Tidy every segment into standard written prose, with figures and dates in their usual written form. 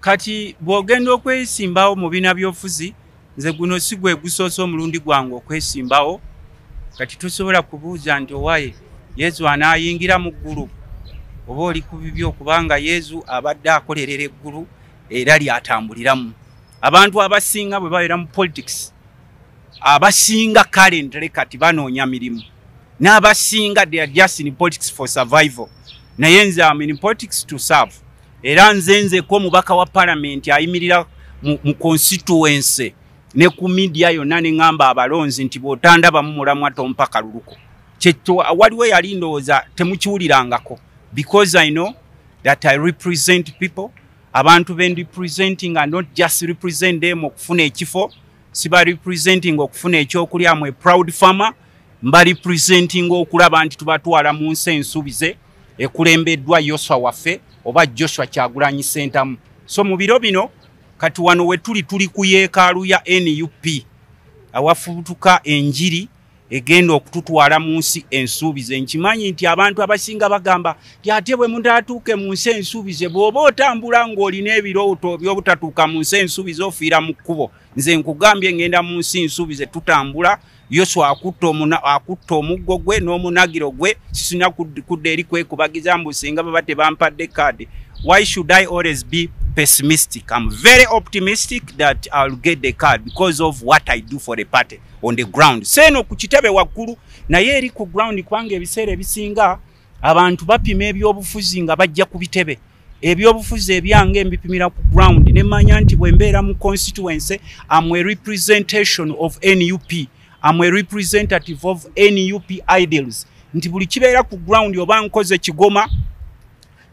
Kati bw'ogenda okwesimbawo mu bina byofuzi, nze guno si gwe gusoose omulundi gwange okwesimbawo. Kati tosobola kubuuza nti owaye Yezu anaayingira mu ggulu oba oli ku bibyo, kubanga Yezu abadde akolerera eggulu era lyatambuliramu. Abantu abasinga bwe babeera mu politics, abasinga currently kati banoonya mirimu, n'abasinga they are just in politics for survival. Naye nze am in politics to serve. Era nze nzeko omubaka wa palamenti ayimirira mu constituency ne ku media yonna ne ŋŋamba abalonzi nti bw'otandabamu mulamwa tompa kaluluko. Kyekyo waliwo yali ndowooza temukiwulirangako, because I know that I represent people. Abantu be representing and not just represent them okufuna ekifo, siba representing okufuna ekyokulya. Am a proud farmer. Mba representing okulaba nti tubatwala mu nsi ensuubize ekulembeddwa Yoswa waffe oba Joshua Kyagulanyi Ssentamu. So mu biro bino kati wano we tuli, tuli ku yeekaalu ya NUP awafubutuka enjiri egenda okututwala mu nsi ensuubize. Nkimanyi nti abantu abasinga bagamba ti ate bwe mutaatuuke mu nsi ensuubize. Bw'oba otambula ng'olina ebirooto by'obutatuuka mu nsi ensuubize, ofiira mu kkubo. Nze nkugambye ngenda mu nsi nsuubize. Tutambula, Yoswa akutta omuggo gwe n'omunagiro gwe. Sisina kudda eri kwekubagiza mbu singa baba tebampadde kaadi. Why should I always be pessimistic? I'm very optimistic that I'll get the card because of what I do for the party on the ground. Seeno ku kitebe waggulu, naye eri ku ground, kubanga ebiseera ebisinga abantu bapima ebyobufuzi nga bajja ku bitebe. Ebyobufuzi ebyange mbipimira ku ground, nemanya nti bwe mbeera mu constituency, am a representation of NUP, am a representative of NUP ideals, nti buli kibeera ku ground oba nkoze kigoma.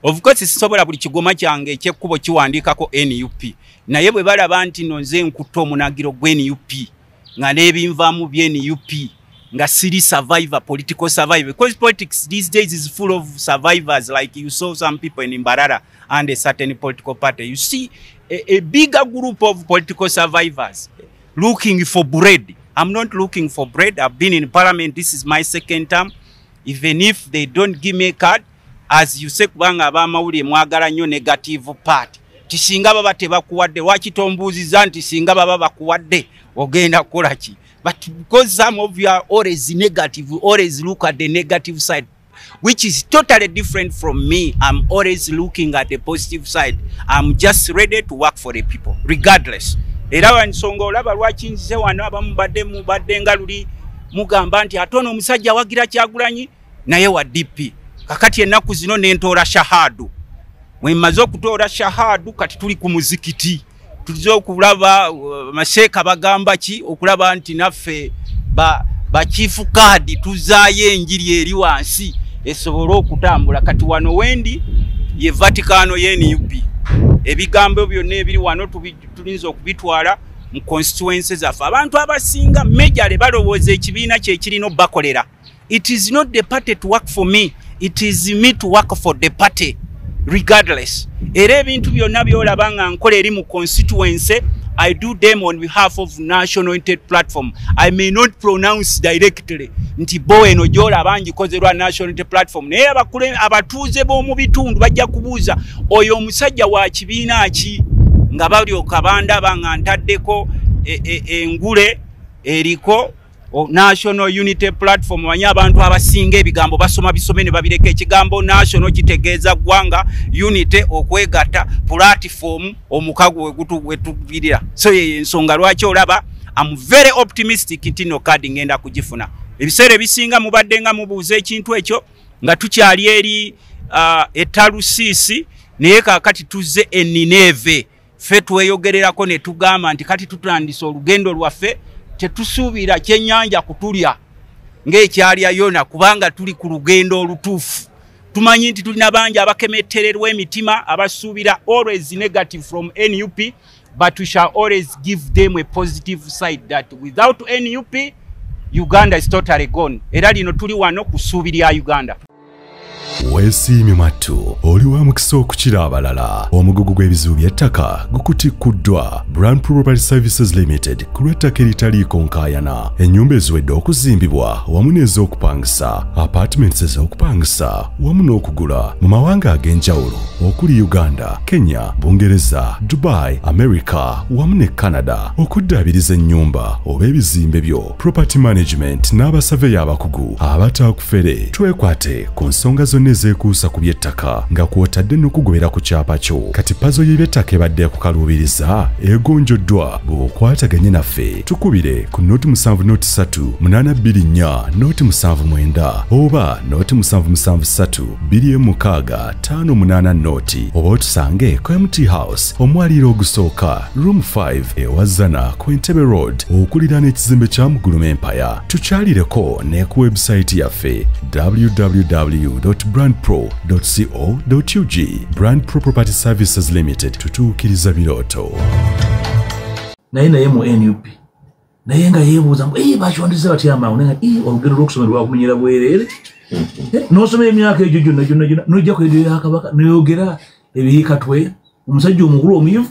Of course sisobola buli kigoma kyange ekyekkubo kiwandiikako NUP, naye bwe balaba nti no nze nkutta omunagiro gwe NUP nga n'ebinvaamu bye NUP, nga siri survivor, political survivor, because politics these days is full of survivors, like you saw some people in Mbarara and a certain political party. You see a bigger group of political survivors looking for bread. I'm not looking for bread. I've been in parliament, this is my second term. Even if they don't give me a card, as you say, kubanga abamawulire mwagala nnyo negative part, ti singa baba tebakuwadde, lwaki tombuuziza nti singa baba bakuwadde ogenda kukola ki? But because some of you are always negative, always look at the negative side, which is totally different from me. I'm always looking at the positive side. I'm just ready to work for the people regardless. Era ensonga olaba lwaki nzize wano, abamu badde mubadde nga luli mugamba nti ate ono omusajja awagira Kyagulanyi naye wa DP. Kakati ennaku zino nentoola shahadu. Mwemaze okutoola shahadu, kati tuli ku muzikiti, tulize okulaba masheeka bagamba ki, okulaba nti naffe bachief kaadi tuzaayo enjiri eri wansi esobole okutambula. Kati wano wendi ye Vaticano ye NUP. Ebigambo byonna ebiri wano tulinza okubitwala mu constituency zaffe. Abantu abasinga majorly balowooza ekibiina kyekirina obbakolera. It is not the party to work for me, it is me to work for the party regardless. Era ebintu byonna byolaba nga nkola eri mu constituency, I do them on behalf of National Unity Platform. I may not pronounce directly nti bo eno gyolaba ngikoze lwa National Unity Platform, naye abatuuze b'omu bitundu bajja kubuuza oyo omusajja wa kibiina ki, nga balyoka bandaba nga ntaddeko engule eriko National Unity Platform. Manyi abantu abasinga ebigambo basoma bisome ne babireka. Ekigambo national kitegeeza ggwanga, unity okwegatta, platform omukago wetugirira. So ye ensonga lwaki olaba am very optimistic nti no card ngenda kugifuna. Ebiseera ebisinga mubadde nga mubuuza ekintu ekyo nga tukyali eri etalusiisi, naye kaakati tuzze enineeve. Ffe tweyogererako ne tugamba nti kati tutandise olugendo lwaffe, tetusuubira kyennyanja kutulya ng'ekyalya Yona, kubanga tuli ku lugendo olutuufu. Tumanyi nti tulina bangi abakemettererwa emitima, abasuubira always negative from NUP, but we shall always give them a positive side that without NUP, Uganda is totally gone. Era lino tuli wano ku ssuubi lya Uganda. Weesiimye mwattu, oli wa mukisa okukira abalala. Omugugu gw'ebizibu by'ettaka gukutikkuddwa Brand Property Services Limited ku lw'ettaka eritaliiko nkaayana. Ennyumba eziwedde okuzimbibwa wamu n'ez'okupangisa, apartments ez'okupangisa wamu n'okugula mu mawanga ag'enjawulo okuli Uganda, Kenya, Bungereza, Dubai, America wamu ne Canada. Okuddaabiriza ennyumba oba ebizimbe byo, property management n'abasaveya abakugu abataakufere. Twekwate ku nsonga zonna ezeekuusa ku by'ettaka nga kw'otadde n'okugobera ku kyapa kyo. Kati pazo y'eby'ettaka ebadde ekukaluubiriza egonjoddwa bw'okwataganye naffe. Tukubire ku 073 824 079 oba 0773 26 58 oba otusange ku MT House omwaliiro ogusooka room 5 ewazana ku Entebbe Road okuliraana ekizimbe kya Muguluma Empire. Tukyalireko ne ku website yaffe www.brandpro.co.ug. Brand Pro Property Services Limited, tutuukiriza birooto. Naye mu NUP naye nga yeebuuza mbu bakyondiza batya amangu, naye nga olugendo lw'okusoma lwakumenyera bwereere. N'osoma emyaka egyo gyonna gyonna gyonna n'ojja ku rediyo ya Kabaka n'oyogera ebiikatwe. Omusajja omukulu omuyivu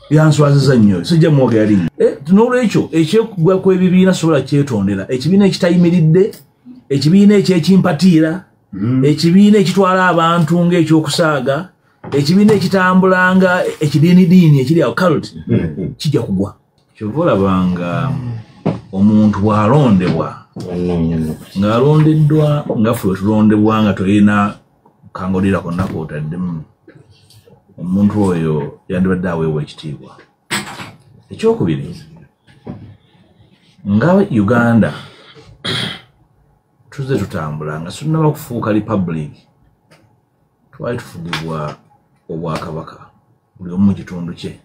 yanswaziza nnyo, sijja mwogera linnya. N'olwekyo ekyekugwa kw'ebibiina sobola kyetondera. Ekibiina ekitayimiridde, ekibiina ekyekimpatiira, ekibiina ekitwala abantu ng'ekyokusaaga, ekibiina ekitambula nga ekidiinidiini ekiri awo cult, kijja kugwa. Kyova olabanga omuntu bw'alondebwa ng'alondeddwa nga ffe tulondebwa nga tolina kangolira konna k'otaddemu, omuntu oyo yandibadde aweebwa ekitiibwa. Ekyokubiri, nga Uganda tuzze tutambula nga tunnaba kufuuka republic, twali tufugibwa obwakabaka buli omu mu kitundu kye.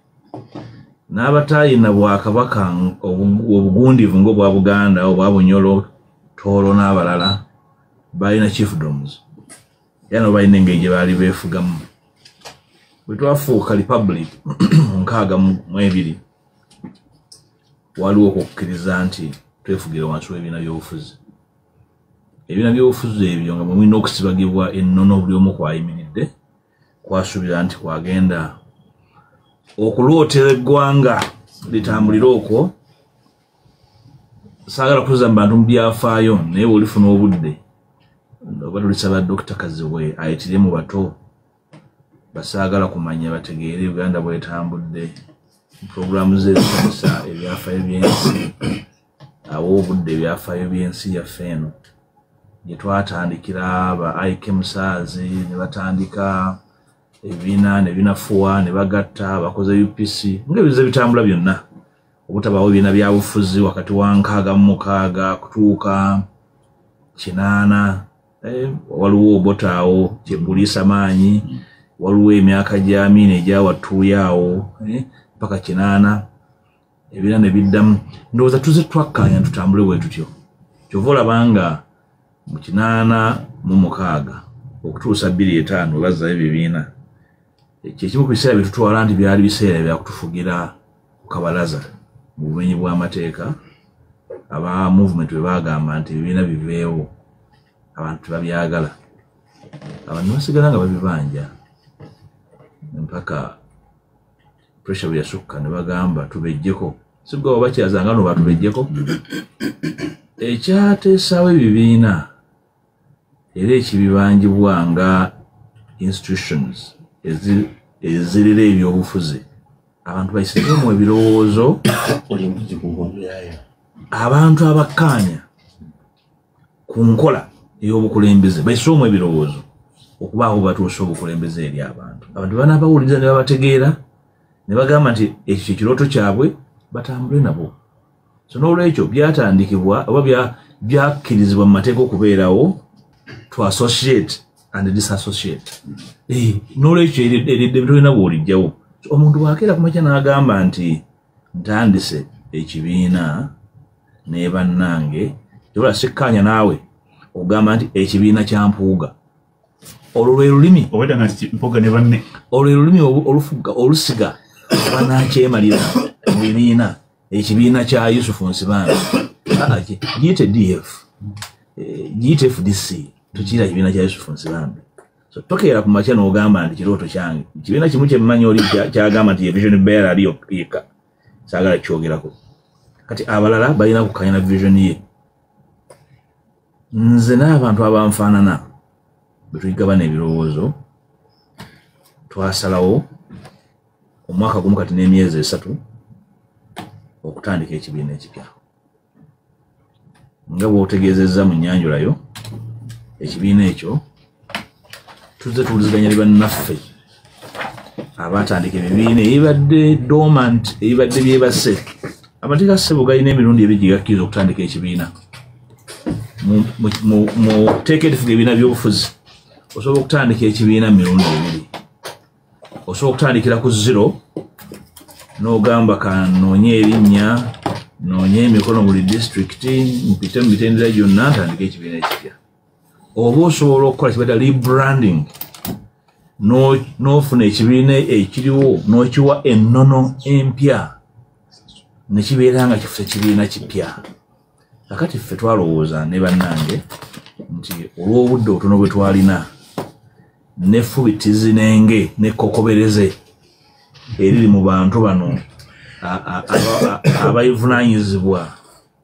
N'abataalina bwakabaka obugundivu ng'obwa Buganda, obwa Bunyoro, Tooro n'abalala balina chiefdoms, era nabo balina engeri gye baali beefugamu. Bwe twafuuka republic mu 62, waliwo okukkiriza nti twefugira wansi w'ebibiina by'obufuzi. Ebibiina by'obufuzi ebyo nga mwe mulina okusibagibwa ennono buli omu kw'ayimiridde, kwasuubira nti kwagenda okulootera eggwanga litambulire okwo. Saagala kuzza mu bantu mu byafaayo, naye bw'olifuna obudde oba tulisaba Dr. Kazibwe ayitire mu bato basaagala kumanya bategeere Uganda bw'etambudde, puroguraamu ze ezisomesa ebyafaayo by'ensi, awa obudde ebyafaayo by'ensi yaffe eno gye twatandikira ba IK Musaazi ne batandika ebibiina ne binafuwa ne bagatta bakoze UPC ng'ebizibu bitambula byonna, obutabaawo ebibiina bya bufuzi wakati wa 66 kutuuka 80. Waliwo obotaawo kyebuliisa maanyi, waliwo emyaka gya Amini egyawattuuyo awo mpaka 80, ebibiina ne biddamu. Ndowooza tuzze twakkaanya tutambule bwe tutyo. Kyova olabanga mu 86 okutuusa 2005 bazzayo ebibiina. Kyekimu ku biseera bye tutwala nti byali biseera byakutufugira ku kabalaza mu bumenyi bw'amateeka. Aba movement bwe baagamba nti ebibiina biveewo, abantu tebabyagala, abantu basigala nga babibanja mpaka pressure bwe yasukka ne bagamba tubejjeko. Si gwe bakyazanga no batubejjeko. Ekyateesaawo ebibiina era ekibibanjibwa nga institutions ezirira ebyobufuzi, abantu bayisizemu ebirowoozo, abantu abakkaanya ku nkola ey'obukulembeze bayisizemu ebirowoozo okubaako batuusa obukulembeze eri abantu. Abantu banaabawuliriza ne babategeera ne bagamba nti ekyo kye kirooto kyabwe, batambule nabo. So n'olwekyo byatandikibwa oba byakkirizibwa mu mateeka okubeerawo to associate and disassociate. N'olwekyo eridde tolina bw'olijjawo. Omuntu bw'akeera ku makya n'agamba nti ntandise ekibiina ne bannange, tebula sikkaanya naawe ogamba nti ekibiina kya Mpuuga. Olwo lwe lulimi olwo lwe lulimi olufuga olusiga banakyemalira mu bibiina. Ekibiina kya Yusufu Nsibambi giyite DF, giyite FDC, Tukiyita kibiina kya Yusufu Nsibambi. So tokeera ku makya n'ogamba nti kirooto kyange. Kibiina kimu kye mmanyi oli kyagamba nti ye vision bearer ali yekka. Saagala kyogerako. Kati abalala balina kukkaanya na vision ye. Nze n'abantu abanfaanana bwe tugabana ebirowoozo twasalawo omwaka gumu kati n'emyezi 3 okutandika ekibiina ekipya. Nga bw'otegeezezza mu nnyanjulayo, ekibiina ekyo tuzze tuwuliziganya ne bannaffe abaatandika ebibiina ebibadde dormant, ebibadde byebase. Amateeka ssebo galina emirundi ebiri gye gakkiriza okutandika ekibiina. Mu tteeka erifuga ebibiina by'obufuzi osobola okutandika ekibiina mu mirundi ebiri. Osobola okutandikira ku 0 n'ogamba kanoonye erinnya, noonye emikono buli disitulikiti, mpite mu mitendera gyonna ntandike ekibiina ekipya. Oba osobola okukola kye bayita rebranding, n'ofuna ekibiina ekiriwo n'okiwa ennono empya ne kibeera nga kifuse kibiina kipya. Kakati ffe twalowooza ne bannange nti olw'obudde obutono bwe twalina n'effubitizi n'enge n'ekkokobereze eriri mu bantu bano abavunaanyizibwa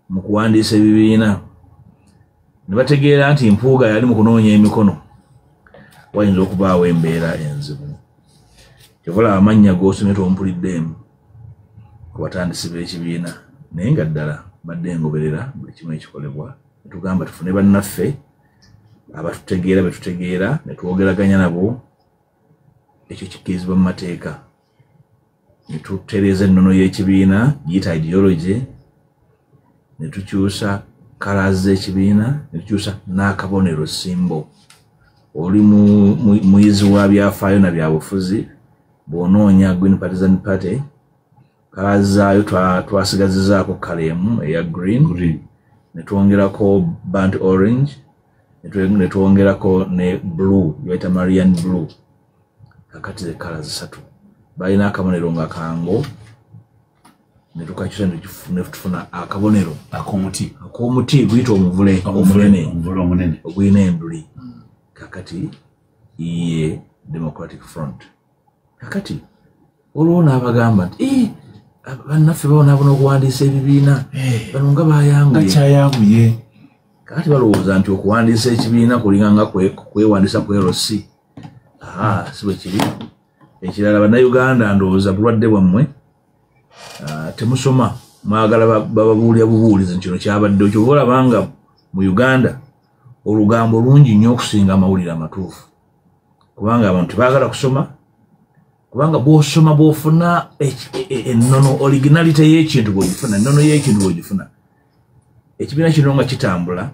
mu kuwandiisa ebibiina, ne bategeera nti Mpuuga yali mu kunoonya emikono, wayinza okubaawo embeera enzibu. Kyova olaba amannya g'osomye tompuliddeemu ku batandisi b'ekibiina, naye nga ddala badde ngoberera buli kimu ekikolebwa. Ne tugamba tufune bannaffe abatutegeera be tutegeera ne twogeraganya nabo, ekyo kikkirizibwa mu mateeka. Ne tutereeza ennono y'ekibiina giyita ideology, ne tukyusa colours z'ekibiina, ne tukyusa n'akabonero symbol. Oli muyizi wa byafaayo na byabufuzi, bw'onoonya Green Partisan Party, colours zaayo twasigazizaako colour emu eya green, ne twongerako burnt orange, ne twongerako ne blue, gye bayita Marian blue. Kakati ze colours 3. Balina akabonero nga kango, ne tukakyusa ne tufuna akabonero ak'omuti guyita omuvule omunene ogulina enduli. Kakati ye Democratic Front. Kakati olwo n'abagamba nti bannaffe babonaabona okuwandiisa ebibiina bano nga bayanguye. Kakati balowooza nti okuwandiisa ekibiina kulinga nga kwewandiisa ku LC. Si bwe kiri. Ekirala bannayuganda ndowooza bulwadde bwammwe, temusoma, mwagala bababuulira bubuulizi nti kino kyabaddewo. Kyova olaba nga mu Uganda olugambo lungi nnyo okusinga amawulire amatuufu, kubanga abantu tebaagala kusoma. Kubanga bw'osoma bw'ofuna ennono originality y'ekintu bw'ogifuna, ennono y'ekintu bw'ogifuna. Ekibiina kino nga kitambula,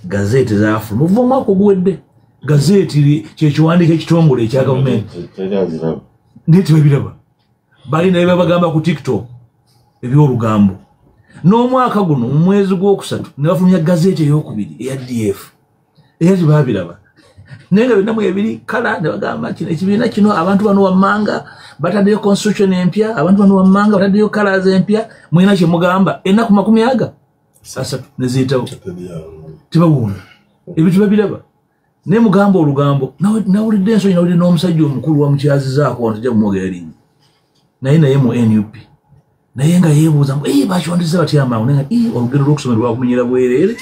gazeeti zaafuluma okuva omwaka oguwedde. Gazeeti kyekiwandiiko ekitongole ekya gavumenti, naye tebabiraba. Balina ebibabagamba ku TikTok eby'olugambo. N'omwaka guno mu mwezi gw'okusatu ne bafulumya gazeeti ey'okubiri eya DF, era tebabiraba. Naye nga byonna mwebiri kala ne bagamba kino ekibiina kino abantu bano wammanga bataddeyo constitution empya, abantu bano wammanga bataddeyo colours empya, mulina kye mugamba. Ennaku 30 ne ziyitawo tebawuuna, ebintu babiraba. Naye mugamba olugambo. Nawulidde ensonyi, nawulidde n'omusajja omukulu wamukyazizaako wano, tujja kumwogera erinnya, naye mu NUP, naye nga yeebuuza ngu bakiwandiisa batya amangu, naye nga olugendo lw'okusoma lwakumenyera bwereere.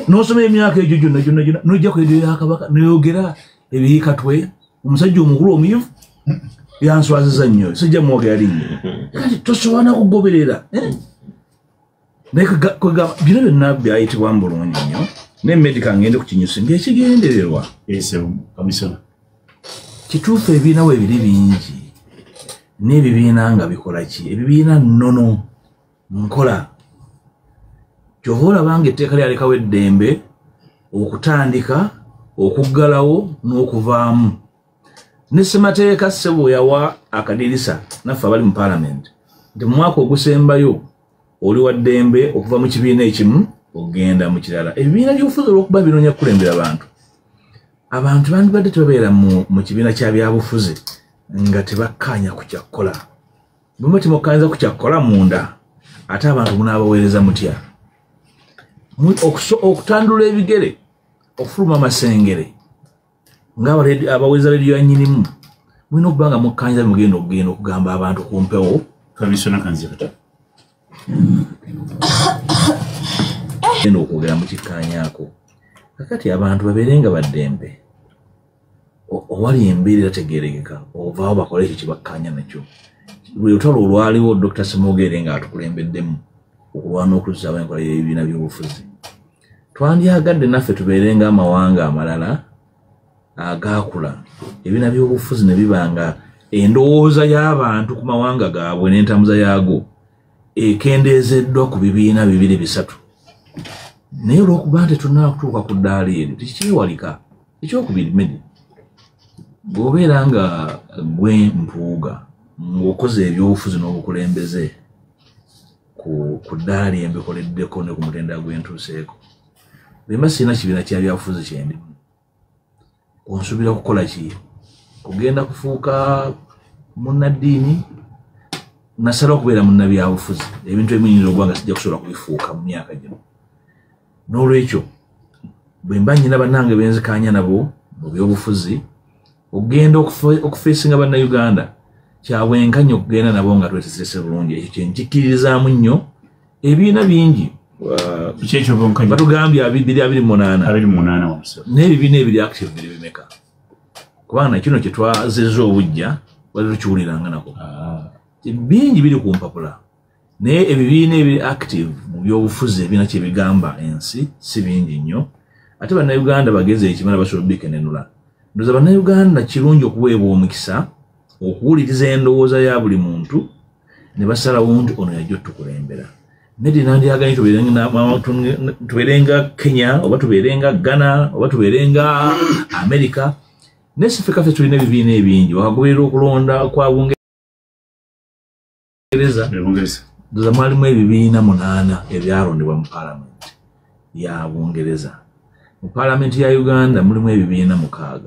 N'osoma emyaka egyo gyonna gyonna gyonna n'ojja ku rediyo ya Kabaka n'oyogera ebiyikatwe. Omusajja omukulu omuyivu yanswaziza nnyo, sijja mwogera linnya. Kati tosobola na kugoberera. Naye bino byonna byayitibwamu bulungi nnyo. Ne Medica ngende ku kinyusi ng'ekigendererwa kituufu. Ebibiina we biri bingi, n'ebibiina nga bikola ki? Ebibiina nnono nkola. Kyova olaba nga etteeka lyalekawo eddembe okutandika, okuggalawo n'okuvaamu. Ne ssemateeka ssebo yawa akadirisa naffe abali mu paalamenti nti mu mwaka ogusembayo oli wa ddembe okuva mu kibiina ekimu okugenda mu kirala. Ebibiina by'obufuzi olw'okuba binoonya kukulembera bantu, abantu bandibadde tebabeera mu kibiina kya byabufuzi nga tebakkaanya ku kyakkola. Bwe muba temukkaanyiza ku kyakkola munda, ate abantu munaabaweereza mutya? Okutandula ebigere Okufuluma amasengere nga abaweza rediyo ya nnyinimu mulina okuba nga mukkanyiza mugenda okugenda okugamba abantu ku mpewo. Genda okwogera mukikkaanyaako. Kakati abantu babeere nga baddembe. Owali embeera erategeerekeka ovaawo bakole ekyo kye bakkaanya nakyo. Lwe lutalo olwaliwo Dr. Ssemogerere ng'atukulembeddemu okulwana okuzzaawo enkola y'ebibiina by'obufuzi. Twandyagadde naffe tubeere ng'amawanga amalala agaakula ebibiina by'obufuzi ne biba nga endowooza y'abantu ku mawanga gaabwe n'entambuza yaago ekendeezeddwa ku bibiina 2 3. Naye olw'okuba nti tetunnatuuka ku ddaala eryo tekikyewalika. Ekyokubiri, Medi, bw'obeera nga gwe Mpuuga ng'okoze ebyobufuzi n'obukulembeze ku ddaala lye mbikoleddeko ne ku mutendera gwe ntuuseeko, bwe mba sirina kibiina kya byabufuzi kye ndimu, onsuubira kukola ki? Kugenda kufuuka munnaddiini? Nasala okubeera munnabyabufuzi. Ebintu ebimu nyinza okuba nga sijja kusobola kubifuuka mu myaka gino. N'olwekyo bwe mba nnyina bannange be nzikaanya nabo mu byobufuzi, okugenda okufeesinga Bannayuganda kyabwenkanya okugenda nabo nga tweteeseteese bulungi. Ekyo kye nkikkiririzaamu nnyo. Ebibiina bingi batugambye 228 n'ebibiina ebiri active biri bimeka? Kubanga kino kye twazizza obujja wali tukiwuliranga nako. Bingi biri ku mpapula, naye ebibiina ebiri active mu byobufuzi ebibiina kye bigamba ensi si bingi nnyo. Ate Bannayuganda bagezi ekimala basobola obikenenula. Ndowooza Bannayuganda kirungi okuweebwa omukisa okuwuliriza endowooza ya buli muntu ne basalawo nti ono yajja otukulembera. Medi nandyagadde tubeerenga Kenya oba tubeerenga Ghana oba tubeerenga America. Naye si ffe kaffe tulina ebibiina ebingi. Wakagoberera okulonda kwa Bungereza, ndowooza mwalimu ebibiina 8 ebyalondebwa mu paalamenti ya Bungereza. Mu paalamenti ya Uganda mulimu ebibiina 6.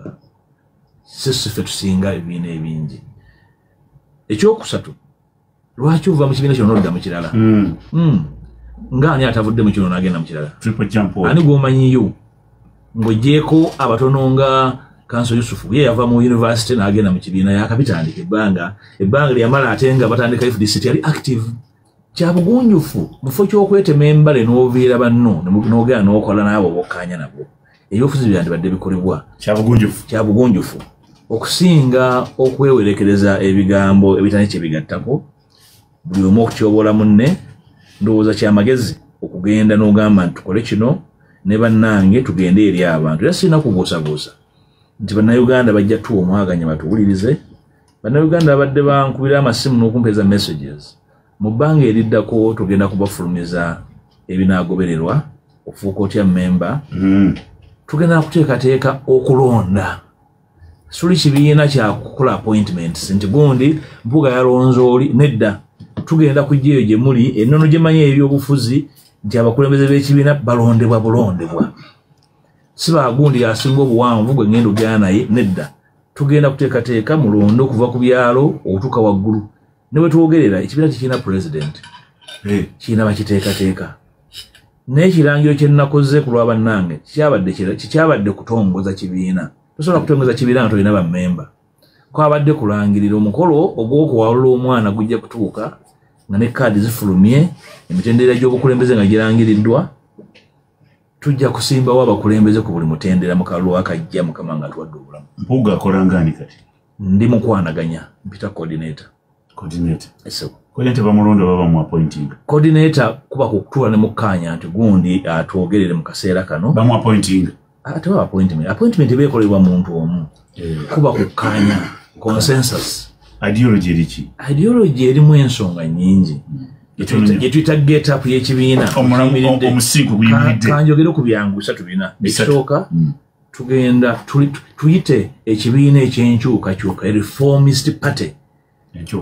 Si ffe tusinga ebibiina ebingi. Ekyokusatu, lwaki ova mu kibiina kino n'odda mu kirala? Nga ani atavudde mu kino n'agenda mu kirala? Ani gw'omanyiyo ng'oggyeeko abatono nga Kanso Yusufu ye yava mu university n'agenda mu kibiina yakabitandika ebbanga lyamala ate nga batandika FDC yali active. Kya bugunjufu mu kifo ky'okwetema embale n'oviira banno n'ogenda n'okola n'abo bokkaanya nabo. Ebyobufuzi byandibadde bikolebwa kya bugunjufu okusinga okwewerekereza ebigambo ebitali kye bigattako buli omu okutyobola munne. Ndowooza kyamagezi okugenda n'ogamba nti tukole kino ne bannange tugende eri abantu. Era sirina kubuusabuusa nti Bannayuganda bajja tuwa omwaganya batuwulirize. Bannayuganda babadde bankubira amasimu n'okumpeeza messages. Mu bbanga eriddako tugenda kubafulumiza ebinaagobererwa okufuuka otya mmemba. Tugenda kuteekateeka okulonda. Suli kibiina kya kukola appointments nti gundi Mpuuga yalonze oli, nedda. Tugenda kujja eyo gye muli ennono gye mmanyi ebyobufuzi nti abakulembeze b'ekibiina balondebwa bulondebwa. Si bagundi yasinga obuwanvu gwe ngenda okugenda naye, nedda. Tugenda kuteekateeka mulonde okuva ku byalo okutuuka waggulu. Ne bwe twogerera ekibiina tekirina pulezidenti, kirina bakiteekateeka. Naye ekirangiro kye nnakoze ku lwa bannange kikyabadde kutongoza kibiina. Tosobola kutongoza kibiina nga tolina bammemba. Kwabadde kulangirira omukolo ogw'okuwalula omwana gujja kutuuka nga ne kaadi zifulumye, emitendera gy'obukulembeze nga girangiriddwa. Tujja kusimbawo abakulembeze ku buli mutendera mu kalulu akajja Mukama nga atuwadde obulamu. Mpuuga akola ng'ani kati? Ndi mukwanaganya, mpita coordinator. Coordinator. Coordinator bamulonda oba bamu appointing? Coordinator kuba kutuula ne mukkaanya nti gundi atwogerere mu kaseera kano. Bamu appointing? Tebaba appointment. Appointment eba ekolebwa muntu omu. Kuba kukkaanya, consensus. Ideology eri ki? Ideology erimu ensonga nnyingi. Gye tuyita get up y'ekibiina. Omusingi guyimiridde. Kanjogere ku byangu 3 4. Ekisooka, tugenda tuyite ekibiina eky'enkyukakyuka, reformist party.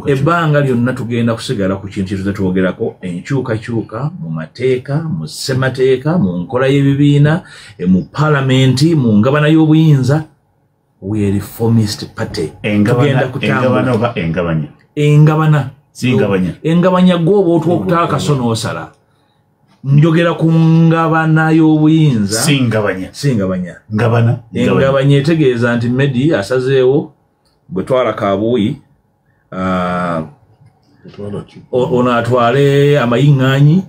Ebbanga lyonna tugenda kusigala ku kintu kye twogerako, enkyukakyuka mu mateeka, mu ssemateeka, mu nkola y'ebibiina, mu paalamenti, mu ngabana y'obuyinza. We are reformist party. Tugenda kutambula. Oba engabanya? Engabana. Singabanya. Engabanya gwoba otwokutaaka so n'osala. Njogera ku ngabana y'obuyinza. Si ngabanya. Si ngabanya. Ngabana. Engabanya etegeeza nti Medi asazeewo gwe twala Kabuuyi, ono atwale amayiŋŋaanyi,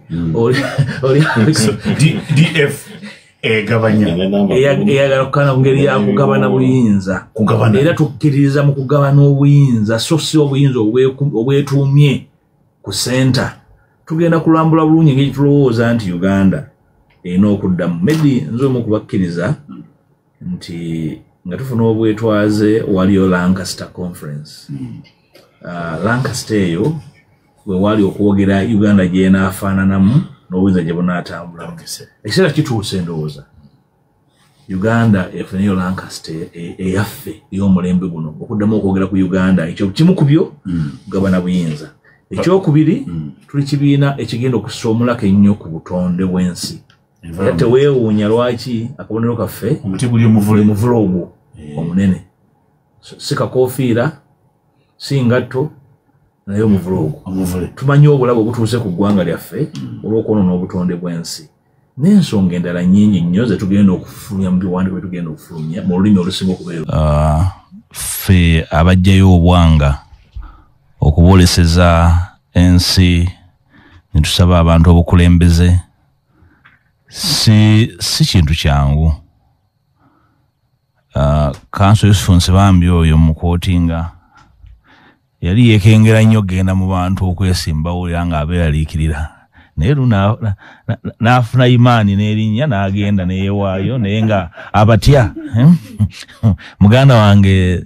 DF egabanya. Eyagala kukana ku ngeri ya kugabana buyinza. Era tukkiririza mu kugabana obuyinza, so si obuyinza obwetuumye ku senta. Tugenda kulambula bulungi engeri tulowooza nti Uganda erina okuddamu. Medi nze omu kubakkiriza nti nga tufuna obwetwaze waliyo Lancaster Conference. Lancaster eyo we wali okwogera Uganda gy'enaafaananamu n'obuyinza gye bunaatambulamu. Ekiseera kituuse ndowooza Uganda efuneyo Lancaster eyaffe ey'omulembe guno okuddamu okwogera ku Uganda. Ekyo kimu ku byo kugabana buyinza. Ekyokubiri, tuli kibiina ekigenda okussa omulaka ennyo ku butonde bw'ensi. Era teweewuunya lwaki akabonero kaffe omuti guli omuvule ogwo omunene. Si kakoofiira, si ngatto, naye omuvule ogwo. Tumanyi obulabe obutuuse ku ggwanga lyaffe olw'okwonoona obutonde bw'ensi. N'ensonga endala nnyingi nnyo ze tugenda okufulumya mu biwandiiko bye tugenda okufulumya mu lulimi olusinga okubeera. Ffe abajjayo obwanga okubooleseza ensi ne tusaba abantu obukulembeze si kintu kyangu. Kanso Yusufu Nsibambi oyo mukootinga yali yeekengera nnyo okugenda mu bantu okwesimbawo era ng'abeeraliikirira, naye n'afuna imaani n'erinnya n'agenda neyeewaayo naye nga abatya. Muganda wange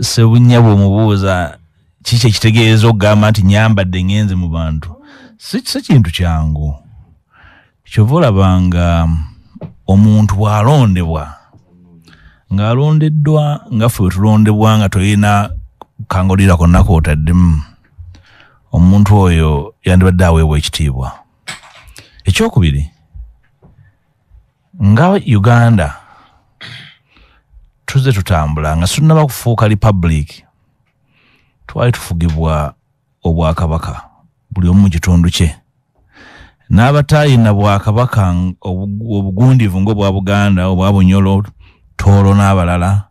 Ssebunya bw'omubuuza kiki ekitegeeza okugamba nti nyambadde ngenze mu bantu, si kintu kyangu. Kyova olaba nga omuntu bw'alondebwa ng'alondeddwa nga ffe bwe tulondebwa nga tolina kangolira konna k'otaddemu, omuntu oyo yandibadde aweebwa ekitiibwa. Ekyokubiri, nga Uganda tuzze tutambula nga tunnaba kufuuka republic, twali tufugibwa obwakabaka buli omu mu kitundu kye. N'abataalina bwakabaka obugundivu ng'obwa Buganda, obwa Bunyoro, Tooro n'abalala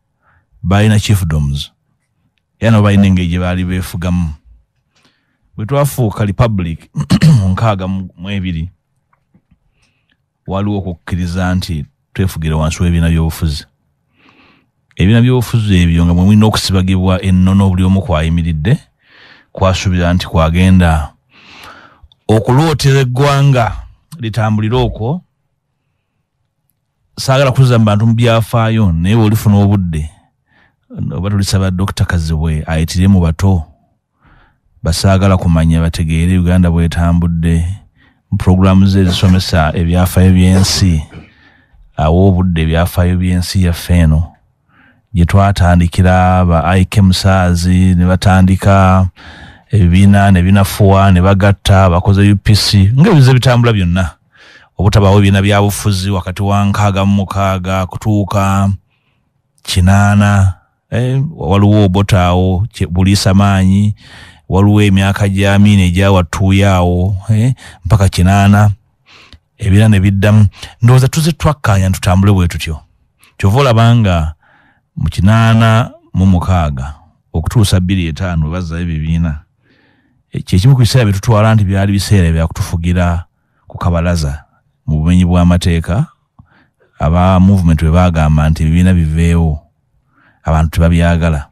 balina chiefdoms, era nabo balina engeri gye baali beefugamu. Bwe twafuuka republic mu 62, waliwo okukkiriza nti twefugira wansi w'ebibiina by'obufuzi. Ebibiina by'obufuzi ebyo nga mwe mulina okusibagibwa ennono buli omu kwayimiridde, kwasuubira nti kwagenda okulootera eggwanga litambulire okwo. Saagala kuzza mu bantu mu byafaayo, naye bw'olifuna obudde oba tulisaba Dr. Kazibwe ayitire mu bato basaagala kumanya bategeere Uganda bw'etambudde mu pulogulaamu ze ezisomesa ebyafaayo by'ensi, awa obudde ebyafaayo by'ensi yaffe eno gye twatandikira ba IK Musaazi ne batandika ebibiina ne binafuwa ne bagatta bakoze UPC ng'ebize bitambula byonna, obutabaawo ebibiina bya bufuzi wakati wa 66 kutuuka 80. Waliwo obotaawo buliisa maanyi, waliwo emyaka gya Amini egyawattuuyo awo mpaka 80, ebibiina ne biddamu. Ndowooza tuzze twakkaanya tutambule bwe tutyo. Kyova olaba nga mu 86 okutuusa 2005 bwe bazzayo ebibiina, kye kimu ku biseera bye tutwala nti byali biseera byakutufugira ku kabalaza mu bumenyi bw'amateeka. Aba movement bwe baagamba nti ebibiina biveewo, abantu tebabyagala,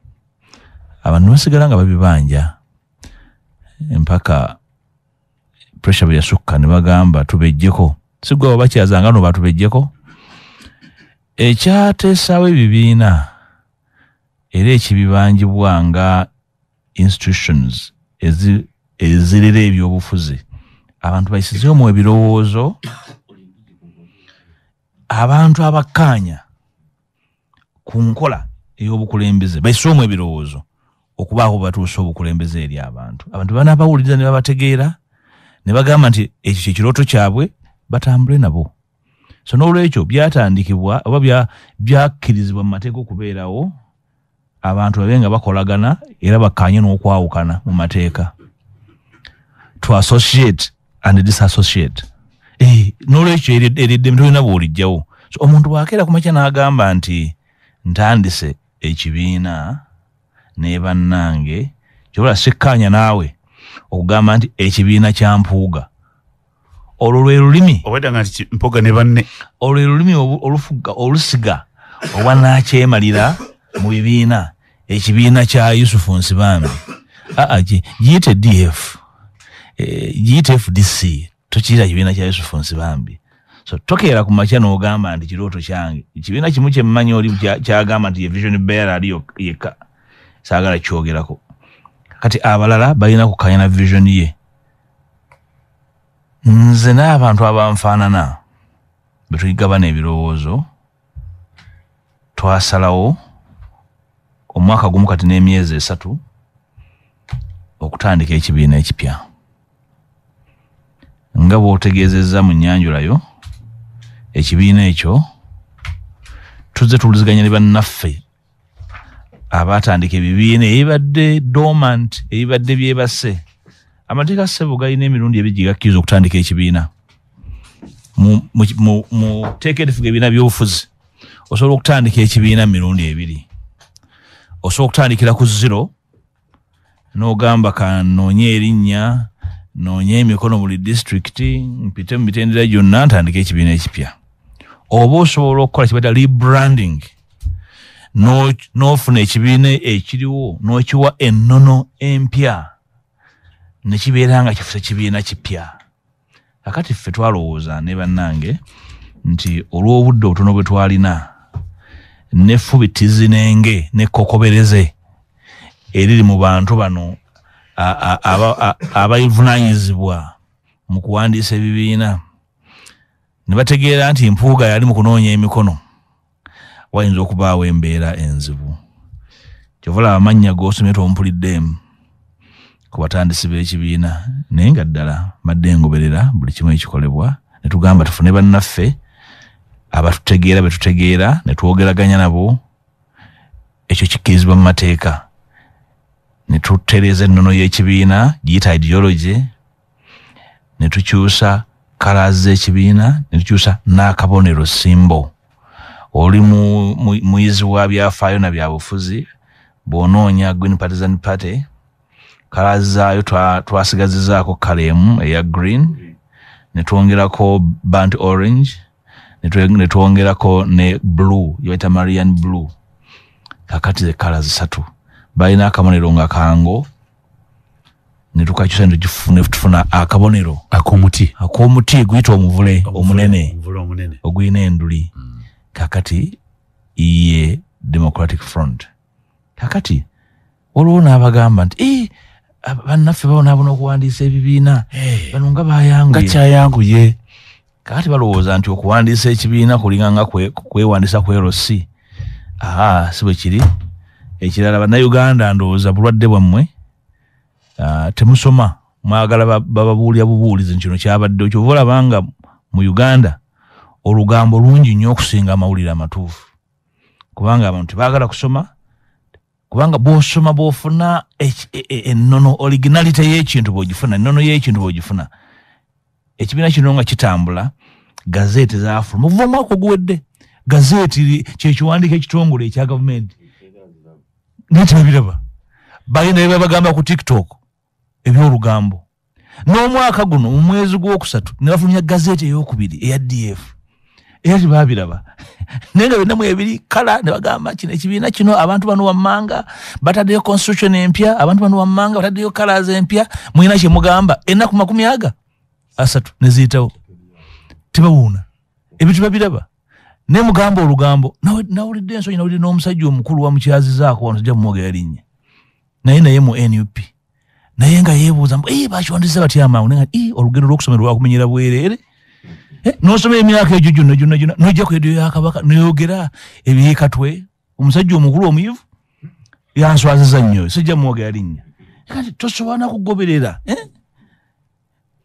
abantu basigala nga babibanja mpaka pressure bwe yasukka ne bagamba tubejjeko. Si ggwe bakyazanga no batubejjeko. Ekyateesaawo ebibiina era ekibibanjibwa nga institutions ezirera ebyobufuzi, abantu bayisizeemu ebirowoozo, abantu abakkaanya ku nkola ey'obukulembeze bayiseemu ebirowoozo okubaako batuusa obukulembeze eri abantu. Abantu banaabawuliriza ne babategeera ne bagamba nti ekyo kye kirooto kyabwe, batambule nabo. So n'olwekyo byatandikibwa oba byakkirizibwa mu mateeka okubeerawo abantu babe nga bakolagana era bakkaanye n'okwawukana mu mateeka, to associate and disassociate. N'olwekyo ery'eddembe tolina bw'olijjawo. So omuntu bw'akeera ku makya n'agamba nti ntandise ekibiina ne bannange, kyobola sekkaanya naawe okugamba nti ekibiina kya Mpuuga. Olwo lwe lulimi obwedda nti Mpuuga ne banne, olwo lwe lulimi olufuga olusiga obwannakyemalira mu bibiina. Ekibiina kya Yusufu Nsibambi, giyite DF, giyite FDC, tokiyita kibiina kya Yusufu Nsibambi. So tokeera ku makya n'ogamba nti kirooto kyange. Ekibiina kimu kye mmanyi oli kyagamba nti ye vision bearer ali yekka, saagala kyogerako. Kati abalala balina kukkaanya na vision ye. Nze n'abantu abanfaanana bwe tugabana ebirowoozo, twasalawo omwaka gumu kati n'emyezi 3 okutandika ekibiina ekipya. Nga bw'otegeezezza mu nnyanjulayo, ekibiina ekyo tuzze tuwuliziganya ne bannaffe abaatandika ebibiina ebibadde dormant, ebibadde byebase. Amateeka ssebo galina emirundi ebiri gye gakkiriza okutandika ekibiina. Mu tteeka erifuga ebibiina by'obufuzi osobola okutandika ekibiina mirundi ebiri. Osobola okutandikira ku 0 n'ogamba kanoonye erinnya, noonye emikono buli disitulikiti, mpite mu mitendera gyonna ntandike ekibiina ekipya. Oba osobola okukola kye bayita rebranding, n'ofuna ekibiina ekiriwo n'okiwa ennono empya ne kibeera nga kifuse kibiina kipya. Kakati ffe twalowooza ne bannange nti olw'obudde obutono bwe twalina n'effubitizi n'enge n'ekkokobereze eriri mu bantu bano abavunaanyizibwa mu kuwandiisa ebibiina, ne bategeera nti Mpuuga yali mu kunoonya emikono, wayinza okubaawo embeera enzibu. Kyova olaba amannya g'osomye tompuliddeemu ku batandisi b'ekibiina, naye nga ddala mbadde ngoberera buli kimu ekikolebwa, ne tugamba tufune bannaffe abatutegeera be tutegeera ne twogeraganya nabo, ekyo kikkirizibwa mu mateeka. Ne tutereeza ennono y'ekibiina giyita ideology, ne tukyusa colours z'ekibiina, ne tukyusa n'akabonero symbol. Oli muyizi wa byafaayo na byabufuzi, bw'onoonya Green Partisan Party, colours zaayo twasigazizaako colour emu eya green, ne twongerako burnt orange, ne twongerako ne blue gye bayita Marian blue. Kakati ze colours 3. Balina akabonero nga kango, ne tukakyusa ne tufuna akabonero ak'omuti guyita omuvule omunene ogulina enduli. Kakati ye Democratic Front. Kakati waliwo n'abagamba nti bannaffe babonaabona okuwandiisa ebibiina, bano nga bayanguye. Kakati balowooza nti okuwandiisa ekibiina kulinga nga kwewandiisa ku LC. Si bwe kiri. Ekirala bannayuganda ndowooza bulwadde bwammwe, temusoma, mwagala bababuulira bubuulizi nti kino kyabaddewo. Kyova olaba nga mu Uganda olugambo lungi nnyo okusinga amawulire amatuufu, kubanga abantu tebaagala kusoma, kubanga bw'osoma bw'ofuna ennono originality y'ekintu bw'ogifuna, ennono y'ekintu bw'ogifuna. Ekibiina kino nga kitambula, gazeeti zaafuluma okuva omwaka oguwedde. Gazeeti kyekiwandiiko ekitongole ekya gavumenti, naye tebabiraba. Balina bye babagamba ku TikTok eby'olugambo. N'omwaka guno mu mwezi gw'okusatu ne bafulumya gazeeti ey'okubiri eya DF, era tebabiraba. Naye nga byonna mwebiri kala, ne bagamba kino ekibiina kino abantu bano wammanga bataddeyo constitution empya, abantu bano wammanga bataddeyo colours empya, mulina kye mugamba. Ennaku 30 ne ziyitawo, tebawuuna, ebintu babiraba. Ne mugamba olugambo, nawulidde ensonyi, nawulidde n'omusajja omukulu wamukyazizaako wano, sijja kumwogera linnya, naye mu NUP, naye nga yeebuuza mbu bakiwandiisa batya amangu, naye nga olugendo lw'okusomera lwakumenyera bwereere. N'osoma emyaka egyo gyonna gyonna gyonna, n'ojja ku rediyo ya Kabaka n'oyogera ebyekatwe. Omusajja omukulu omuyivu yanswaziza nnyo, sijja mwogera linnya. Kati tosobola na kugoberera,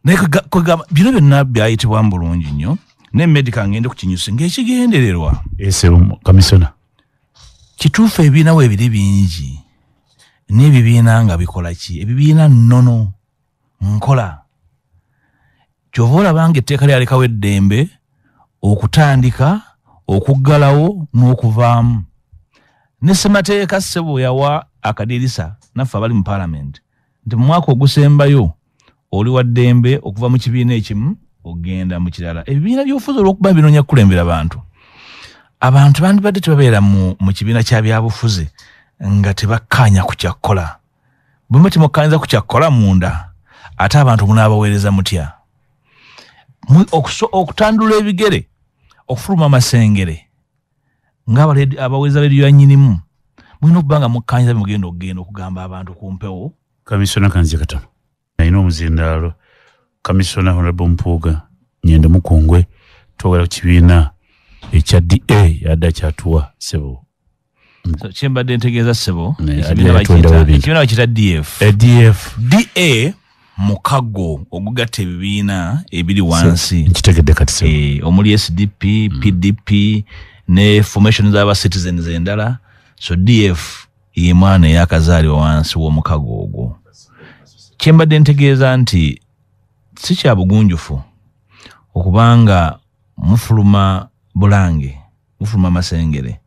Naye kwegamba bino byonna byayitibwamu bulungi nnyo. Ne medical ngende ku kinyusi ng'ekigendererwa. Kamisona. Kituufu ebibiina we biri bingi, n'ebibiina nga bikola ki? Ebibiina nnono nkola. Kyova olaba nga etteeka lyalekawo eddembe okutandika, okuggalawo n'okuvaamu. Ne ssemateeka, ssebo, yawa akadirisa naffe abali mu paalamenti nti mu mwaka ogusembayo oli wa ddembe okuva mu kibiina ekimu okugenda mu kirala. Ebibiina by'obufuzi olw'okuba binoonya kukulembera bantu, abantu bandibadde tebabeera mu kibiina kya byabufuzi nga tebakkaanya ku kyakkola. Bwe muba temukkaanyiza ku kyakkola munda, ate abantu munaabaweereza mutya? Okutandula ebigere okufuluma amasengere ng'abaweereza rediyo ya nnyinimu, mulina okuba nga mukkaanyiza bye mugenda okugenda okugamba abantu ku mpewo. Kamisona, kanzije katono, alina omuzindaalo. Kamisona Honorable Mpuuga Nyendo Mukungwe, twogera ku kibiina ekya DA, yadde akyatuwa, ssebo. So, kyembadde ntegeeza, ssebo, Ne, ekibiina adde yatondawo ebintu. Ekibiina bakiyita DF. ADF. DA mukago ogugatta ebibiina ebiri wansi. Nkitegedde kati, ssebo. Omuli SDP, PDP ne formation z'aba citizens endala. So DF ye mwana eyakazaalibwa wansi w'omukago ogwo. Kyembadde ntegeeza nti si kya bugunjufu okubanga mufuluma bulange, mufuluma masengere,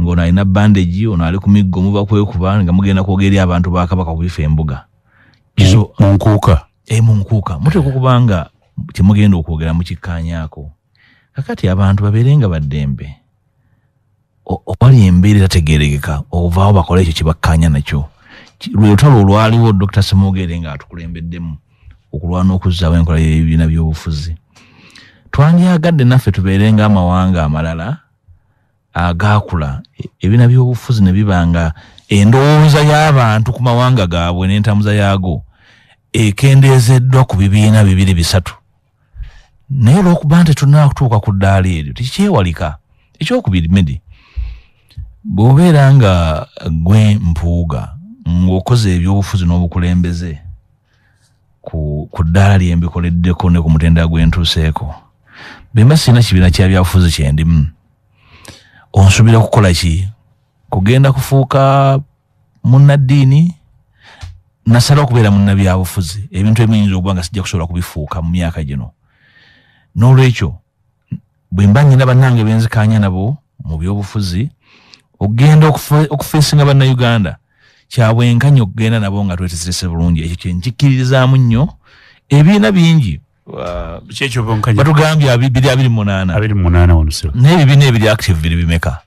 ng'ono alina bandage, ono ali ku miggo, muva kwekuba, nga mugenda kwogera eri abantu ba Kabaka ku bifo embuga. So, mu nkuuka. Mu nkuuka muteekwa okuba nga kyemugenda okwogera mukikkaanyaako. Kakati abantu babeere nga baddembe owali embeera etategeerekeka okuvaawo bakole ekyo kyebakkaanya nakyo. Lwe lutalo olwaliwo Dr. Ssemogerere ng'atukulembeddemu okulwana okuzzaawo enkola y'ebibiina by'obufuzi. Twandyagadde naffe tubeere ng'amawanga amalala agaakula, ebibiina by'obufuzi ne biba nga endowooza y'abantu ku mawanga gaabwe n'entambuza yaago ekendeezeddwa ku bibiina bibiri bisatu. Naye olw'okuba nti tetunnaba ku ddaala eryo, tekikyewalika. Ekyokubiri, Medi, bw'obeera nga gwe Mpuuga ng'okoze ebyobufuzi n'obukulembeze ku ddaala lyembikoleddeko ne ku mutendera gwentuuseeko, bwe mba sirina kibiina kya byabufuzi kyendimu, onsuubira kukola ki? Kugenda kufuuka munnaddiini? Nasalawo okubeera munnabyabufuzi. Ebintu ebimu nyinza okuba nga sijja kusobola kubifuuka mu myaka gino. N'olwekyo bwe mba nyina bannange benzikanya nabo mu byobufuzi, okugenda okufeesinga Bannayuganda kyabwenkanya okugenda nabo nga tweteserese bulungi. Ekyo kyenkikkiririzaamu nnyo. Ebibiina bingi, Kyekyobonkanya. batugambye biri 28. 28 wano, ssebo. Naye ebibiina ebiri active biri bimeka?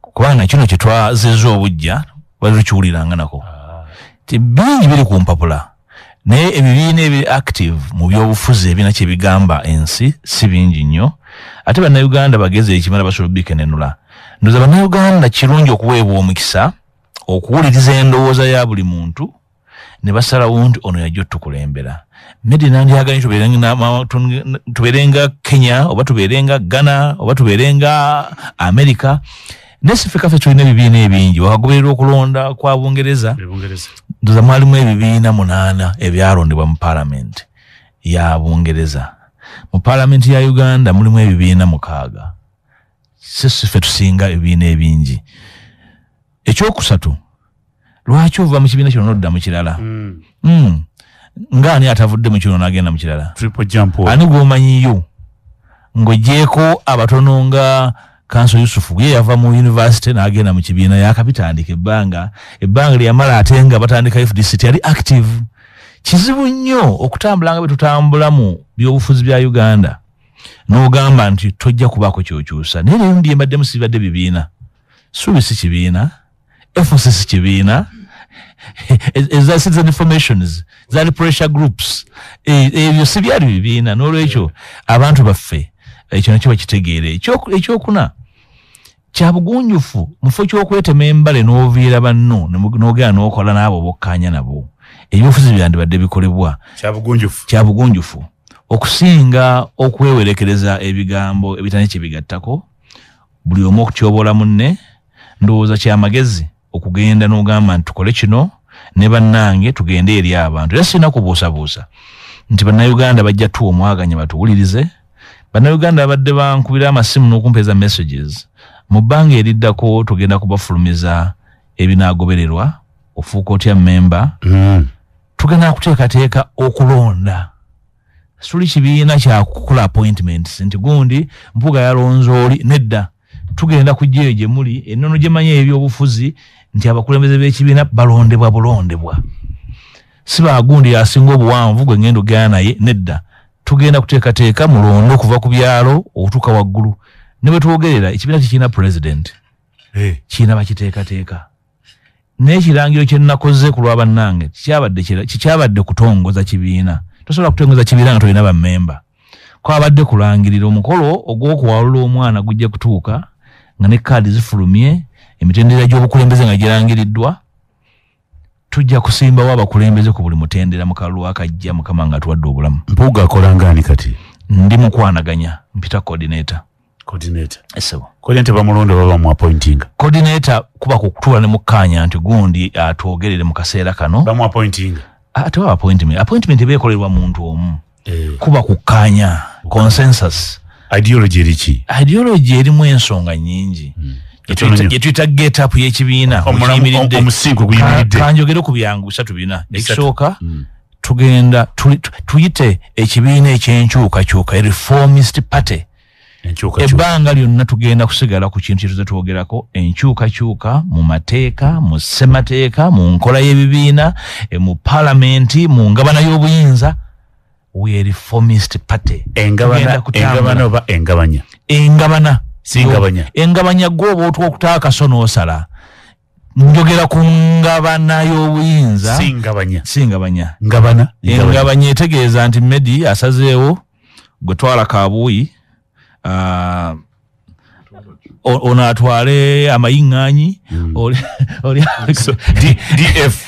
Kubanga kino kyetwazizza obujja bali tukiwuliranga nako ti bingi biri ku mpapula, naye ebibiina ebiri active mu byobufuzi ebina kyebigamba ensi si bingi nnyo. Ate Bannayuganda bagezi ekimala, basobola obikenenula. Ndowooza Bannayuganda kirungi okuweebwa omukisa okuwuliriza endowooza ya buli muntu ne basalawo nti ono yajja otukulembera. Medi, nandyagadde tubeere nga Kenya oba tubeere nga Ghana oba tubeere nga America, naye si ffe kaffe tulina ebibiina ebingi. Wakagoberera okulonda kwa Bungereza, E Bungereza. Ndowooza mwalimu ebibiina 8 ebyalondebwa mu paalamenti ya Bungereza. Mu paalamenti ya Uganda mulimu ebibiina 6. Si ffe tusinga ebibiina ebingi. Ekyokusatu, lwaki ova mu kibiina kino nodda mu kirala? Ngaani atavudde mu kino n'agenda mu kirala? Triple jump. Ani gw'omanyiyo ng'ogyeko abatono nga Kanso Yusufu? Ye yava mu university n'agenda mu kibiina, yakabitandika. Ebbanga lyeyamala ate nga batandika FDC teyali active. Kizibu nnyo okutambula nga bwe tutambula mu byobufuzi bya Uganda n'ogamba nti tojja kubaako kyokyusa. Naye leero byembaddemu sibadde bibiina. Suubi si kibiina, FOC si kibiina, eza citizen formations zaali pressure groups. Ebyo si byali bibiina. N'olwekyo abantu baffe ekyo nakyo bakitegeere. Ekyokuna, kya bugunjufu mufo ky'okwetema embale n'oviira banno n'ogenda n'okola n'abo bokkaanya nabo. Ebyobufuzi byandibadde bikolebwa Kyabugunjufu. Kya bugunjufu okusinga okwewerekereza ebigambo ebitali kyebigattako, buli omu okutyobola munne. Ndowooza kyamagezi okugenda n'ogamba nti tukole kino ne bannange, tugende eri abantu. Era sirina kubuusabuusa nti Bannayuganda bajja tuwa omwaganya batuwulirize. Bannayuganda babadde bankubira amasimu n'okumpeeza messages. Mu bbanga eriddako tugenda kubafulumiza ebinaagobererwa, ofuuka otya memba. Tugenda kuteekateeka okulonda. Suli kibiina kya kukola appointments nti gundi Mpuuga yalonze oli, nedda. Tugenda kujja gye muli ennono gye manyi ebyobufuzi nti abakulembeze b'ekibiina balondebwa bulondebwa, si bagundi yasinga obuwanvu gwe ngenda ogenda naye, nedda. Tugenda kuteekateeka mulonde okuva ku byalo okutuuka waggulu. Ne bwe twogerera ekibiina tekirina president, kirina bakiteekateeka. N'ekirangiro kye nnakoze ku lwa bannange kikyabadde kutongoza kibiina. Tosobola kutongoza kibiina nga tolina bammemba. Kwabadde kulangirira omukolo ogw'okuwalula omwana gujja kutuuka nga ne kaadi zifulumye, emitendera gy'obukulembeze nga girangiriddwa. Tujja kusimbawo abakulembeze ku buli mutendera mu kalulu akajja, Mukama nga atuwadde obulamu. Mpuuga akola ng'ani kati? Ndi mukwanaganya, mpita coordinator. Coordinator. Esebo. Coordinator bamulonda baba mu appointing. Coordinator kuba kutuula ne mukkaanya nti gundi atwogerere mu kaseera kano. Bamu appointing. Ate wa appointment. Appointment eba ekolerwa muntu omu. Kuba kukkaanya, consensus. Ideology eri ki? Ideology erimu ensonga nnyingi. Gye tuyita get up y'ekibiina. Omusingo guyimiridde. Kanjogere ku byangu bisatu bina. Ekisooka, tugenda tuyite ekibiina ekyenkyukakyuka, reformist party. Ebbanga lyonna tugenda kusigala ku kintu kyetuze twogerako, enkyukakyuka mu mateeka, mu ssemateeka, mu nkola y'ebibiina, mu paalamenti, mu ngabana y'obuyinza. We reformist party. Engabana oba engabanya? Engabana. Singabanya. Engabanya gwoba otwa akaso n'osala. Njogera ku ngabana y'obuyinza. Singabanya. Singabanya. Ngabana. Engabanya etegeeza nti Medi asazeewo gwe twala kabuuyi, ono atwale amayiŋŋaanyi. DF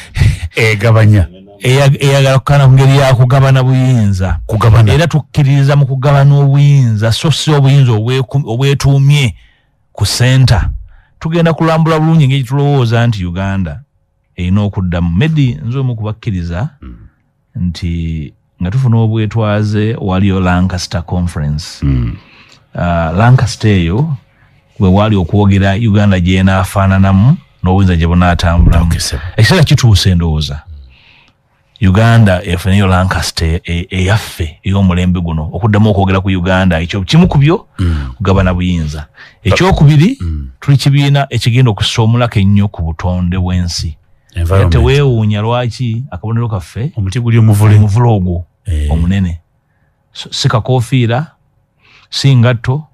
egabanya. Eyagala kukana ku ngeri ya kugabana buyinza. Kugabana. Era tukkiririza mu kugabana obuyinza, so si obuyinza obwetuumye ku senta. Tugenda kulambula bulungi engeri tulowooza nti Uganda erina okuddamu. Medi nze omu kubakkiriza nti nga tufuna obwetwaze waliyo Lancaster Conference. Lancaster eyo we wali okwogera Uganda gy'enaafaananamu n'obuyinza gye bunaatambulamu. Ekiseera kituuse ndowooza Uganda efuneyo Lancaster eyaffe ey'omulembe guno okuddamu okwogera ku Uganda. Ekyo kimu ku byo kugabana buyinza. Ekyokubiri, tuli kibiina ekigenda okussa omulaka ennyo ku butonde bw'ensi. Teweewuunya lwaki akabonero kaffe omuti guli omuvule, omuvule ogwo omunene, si kakoofiira, si ngatto,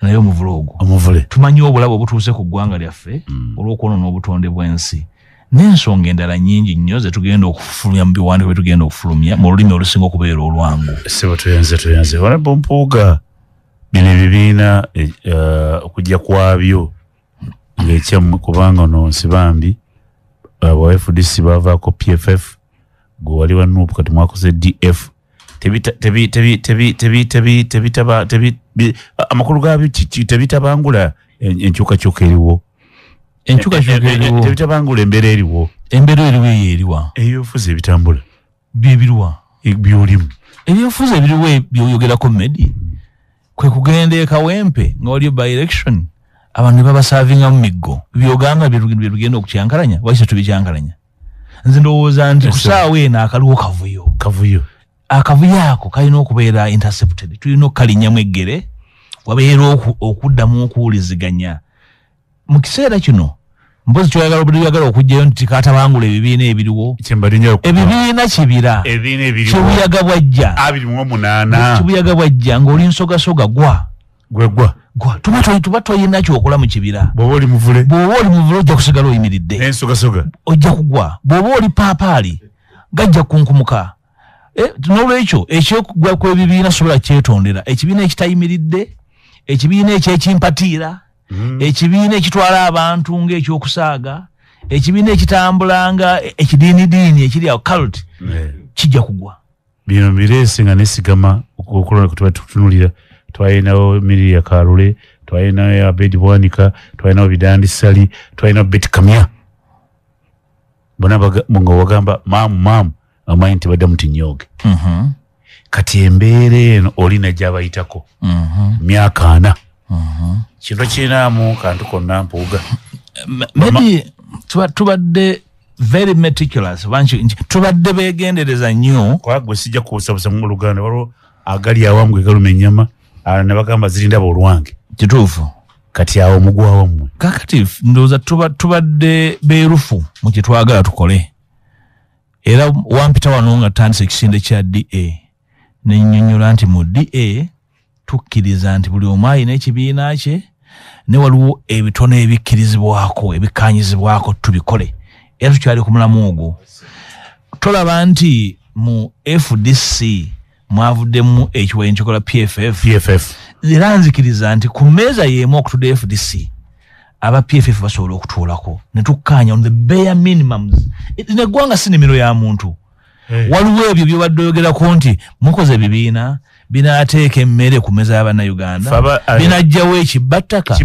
naye omuvule ogwo. Omuvule. Tumanyi obulabe obutuuse ku ggwanga lyaffe olw'okwonoona obutonde bw'ensi n'ensonga endala nnyingi nnyo ze tugenda okufulumya mu biwandiiko bye tugenda okufulumya mu lulimi olusinga okubeera olwangu. Ssebo tuyanze. Honorable Mpuuga, bino ebibiina okujja kwabyo ng'ekyammwe, kubanga ono Nsibambi wa FDC bavaako PFF, gwe wali wa NUP kati mwakoze DF. Amakulu gaabyo tebitabangula enkyukakyuka eriwo. Enkyukakyuka eriwo. Tebitabangula embeera eriwo. Embeera eriwo eyo eriwa? Ebyobufuzi ebitambula. Byebiruwa? Byolimu. Ebyobufuzi ebiriwo byoyogerako Medi kwe kugenda e Kawempe nga waliyo by election abantu ne babasaavinga mu miggo. Byogamba bye tugenda okukyankalanya, lwaki tetubikyankalanya? Nze ndowooza nti ku ssaawa eno akaliwo kavuyo. Kavuyo. Akavuyo ako kalina okubeera intercepted. Tulina okukalinnyamu eggere wabeera okuddamu okuwuliziganya. Mu kiseera kino mpozi kyoyagala obuyagala okuggyayo nti katabangula ebibiina ebiriwo. Ebibiina kibira. Ebibiina ebiriwo. Kibuyaga bwajja. 28. Kibuyaga bwajja ng'oli nsogasoga gwa. Gwe gwa. Gwa. Tuba toyina kyokola mu kibira. Bw'oba oli muvule. Bw'oba oli muvule ojja kusigala oyimiridde. N'ensogasoga. Ojja kugwa. Bw'oba oli paapaali gajja kunkumuka. N'olwekyo ekyokugwa kw'ebibiina sobola kyetondera. Ekibiina ekitayimiridde, ekibiina ekyekimpatiira, ekibiina ekitwala abantu ng'ekyokusaaga, ekibiina ekitambula nga ekidiinidiini ekiri awo cult, kijja kugwa. Bino bireese nga nesigama okulonda kwe tutunulira. Twalinawo Miria Kalule, twalinawo Abedi Bwanika, twalinawo Bidandi Ssali, twalinawo Beti Kamya. Bonna nga wagamba maamu maamu amanyi nti baddamu tinyooge. Kati embeera eno olina gy'abayitako myaka 40. Kino kirinaamu kantu konna Mpuuga. Maybe tubadde very meticulous. Tubadde beegendereza nnyo. Gwe sijja kubusabusa mu Luganda, waliwo agali awamu ge galuma ennyama, ne bagamba zirindaba olwange. Kituufu. Kati awo mugwawo mmwe. Kakati ndowooza tubadde beerufu mu kye twagala tukole. Era wampita wano nga tutandise ekisinde kya DA, ne nnyonnyola nti mu DA tukkiriza nti buli omu alina ekibiina kye, ne waliwo ebitono ebikkirizibwako, ebikkaanyizibwako tubikole. Era tukyali ku mulamu ogwo. Tolaba nti mu FDC mwavuddemu ekiwayi nkikola PFF. PFF. Era nzikiriza nti ku mmeeza y'emu okutudde FDC, aba PFF basobola okutuulako ne tukkaanya on the bare minimums. Eggwanga si nnimiro ya muntu. Waliwo ebyo by'obadde oyogerako nti mukoze ebibiina binaateeka emmere ku mmeeza y'Abannayuganda, binajjawo ekibattaka,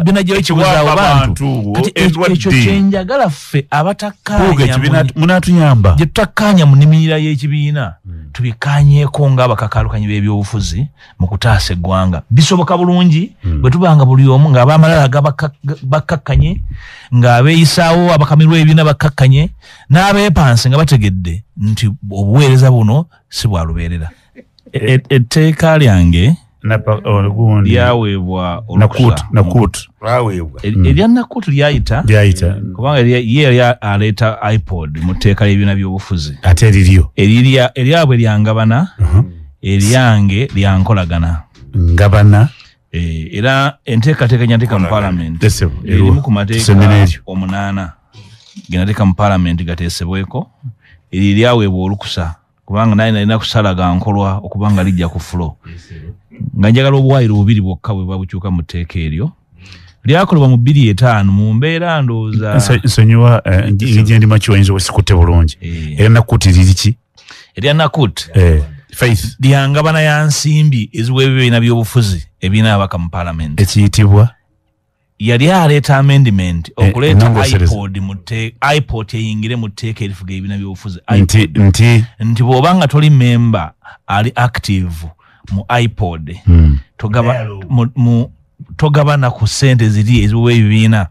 binajjawo ekibuzaawo bantu. Kati ekyo kye njagala ffe abatakkaanya, gye tutakkaanya mu nnimirira y'ekibiina, tubikkaanyeeko ng'abakakaalukanyi b'ebyobufuzi mu kutaasa eggwanga. Bisoboka bulungi bwe tubanga buli omu ng'ab'amalala bakkakkanye, ng'abeeyisaawo abakamirwa ebibiina bakkakkanye, n'abeepanse nga bategedde nti obuweereza buno si bwa lubeerera. Etteeka lyange lyaweebwa olukusa. Erya Nakut lyayita, kubanga ye yali aleeta iPod mu tteeka ly'ebibiina by'obufuzi. Ate eriryo? Eryabwe lyangabana, eryange lyankolagana. Ngabana? Era enteekateeka nyateeka mu Parliament erimu ku mateeka 8 ge nateeka mu Parliament gateesebweko, eryo lyaweebwa olukusa kubanga naye nalina kusala gankolwa okubanga lijja ku flow. Nga njagala obuwaayiro bubiri bwokka bwe buba bukyuka mu tteeka eryo. Lyakolebwa mu 2005 mu mbeera ndowooza. Nsonyiwa ngeri ndi makiwa oyinza obusikutte bulungi. Erya Nakut liri ki? Erya Nakut Faith lyangabana ya nsimbi eziweebwa ebibiina by'obufuzi ebirina ababaka mu Parliament. Ekiyitibwa? Yali aleeta amendment okuleeta iPod mu tteeka, iPod eyingire mu tteeka erifuga ebibiina by'obufuzi. Nti bw'oba nga toli member ali active mu iPod, togabana ku ssente ziri eziweebwa ebibiina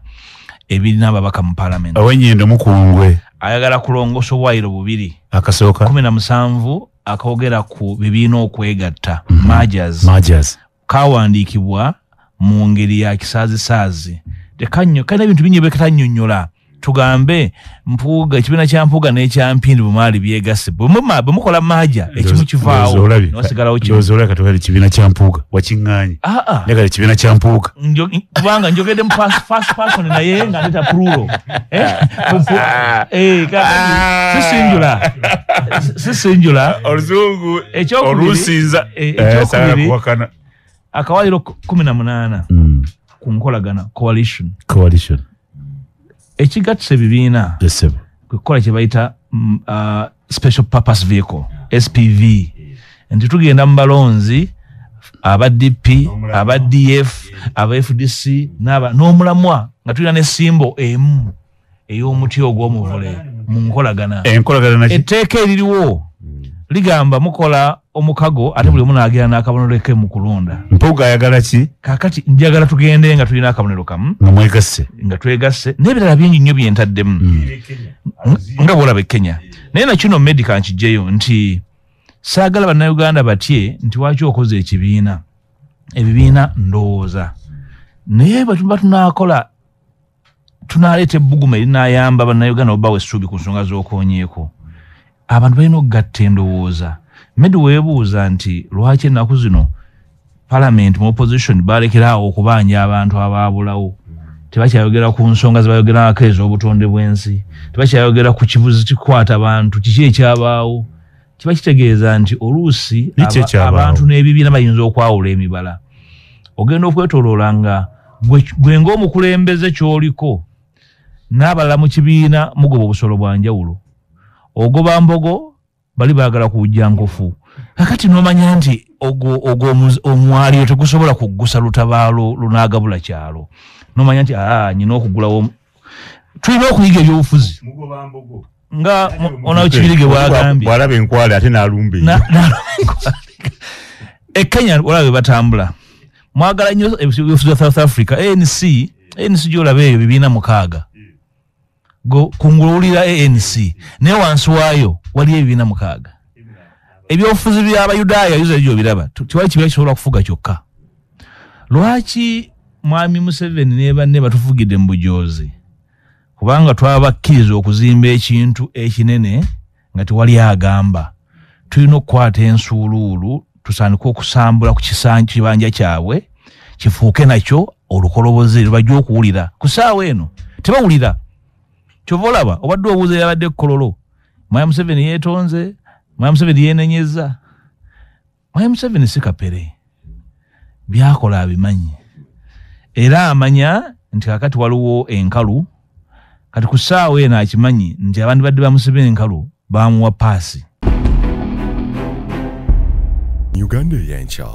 ebirina ababaka mu Parliament. Ow'ennyindo mukungwe ayagala kulongoosa obuwaayiro bubiri. Akasooka 17 akogera ku bibiina okwegatta, mergers, kawandiikibwa mu ngeri ya kisaazisaazi. Kalina ebintu bingi byekatannyonnyola. Tugambe Mpuuga, ekibiina kya Mpuuga n'ekya Mpindi bwe mwali byegasse, bwe mukola maja ekimu kivaawo n'osigalawo kimu. Ndowooza olabye kati ekibiina kya Mpuuga wakiŋŋaanye. Njagala ekibiina kya Mpuuga. Kubanga njogedde mu first person naye nga ndeeta plural. Sisinjula. Oluzungu olusinza. Ekyokubiri, akawaayiro 18 ku nkolagana, coalition. Ekigattisa ebibiina kwe kukola kye bayita special purpose vehicle, SPV. Nti tugenda mu balonzi aba DP, aba DF, aba FDC n'omulamwa nga tulina n'essimbo emu ey'omuti ogw'omuvule mu nkolagana. Etteeka eririwo ligamba mukola omukago ate buli omu n'agenda n'akabonero ke mu kulonda. Mpuuga ayagala ki? Kaakati njagala tugende nga tulina akabonero kamu. Nga mwegasse. Nga twegasse n'ebirala bingi nnyo bye ntaddemu. Nga bw'olaba e Kenya. Naye na kino Medica nkiggyeyo nti saagala Bannayuganda batye nti lwaki okoze ekibiina. Ebibiina ndowooza. Naye bwe tuba tunaakola tunaaleeta ebbugumu erinaayamba Bannayuganda obawa essuubi ku nsonga z'okoonyeeko. Abantu balina okugatta endowooza. Medi weebuuza nti lwaki ennaku zino Parliament mu opposition balekeraawo okubanja abantu abaabulawo. Tebakyayogera ku nsonga ze bayogerako ez'obutonde bw'ensi, tebakyayogera ku kibuzi kikwata abantu, kiki ekyabaawo. Kiba kitegeeza nti oluusi abantu n'ebibiina bayinza okwawula emibala. Ogenda okwetooloola nga gwe ng'omukulembeze ky'oliko n'abalala mu kibiina mugoba obusolo bwa njawulo. Ogoba mbogo bali baagala kujja nkofu. Kakati n'omanya nti ogwo omwaliiro tegusobola kuggusa lutabaalo lunaagabula kyalo. N'omanya nti nnyina okugulawo. Tulina okuyiga ebyobufuzi. Nga onawo Kibirige bw'agambye. Bw'alaba enkwale ate n'alumba. E Kenya olaba bwe batambula. Mwagala nnyo ebyobufuzi bya South Africa. ANC gy'olaba eyo bibiina 6. Kungulu owulira ANC, naye wansi waayo waliyo ebibiina 6. Ebyobufuzi by'Abayudaaya yuza gy'obiraba, tewali kibiina kisobola kufuga kyokka. Lwaki Mwami Museveni ne banne batufugidde mu bujoozi? Kubanga twabakkiriza okuzimba ekintu ekinene nga tewali agamba. Tulina okukwata ensuuluulu, tusandike okusambula ku kibanja kyabwe, kifuuke nakyo olukoloboze lubajja okuwulira. Ku ssaawa eno tebawulira. Kyova olaba obadde obuuza yabadde Kololo, Mwami Museveni yeetonze, Mwami Museveni yeenenyezza. Mwami Museveni si kapere, byakola abimanyi, era amanya nti kakati waliwo enkalu. Kati ku ssaawa eno akimanyi nti abantu badde bamusiba enkalu bamuwa paasi. Uganda ey'enkya.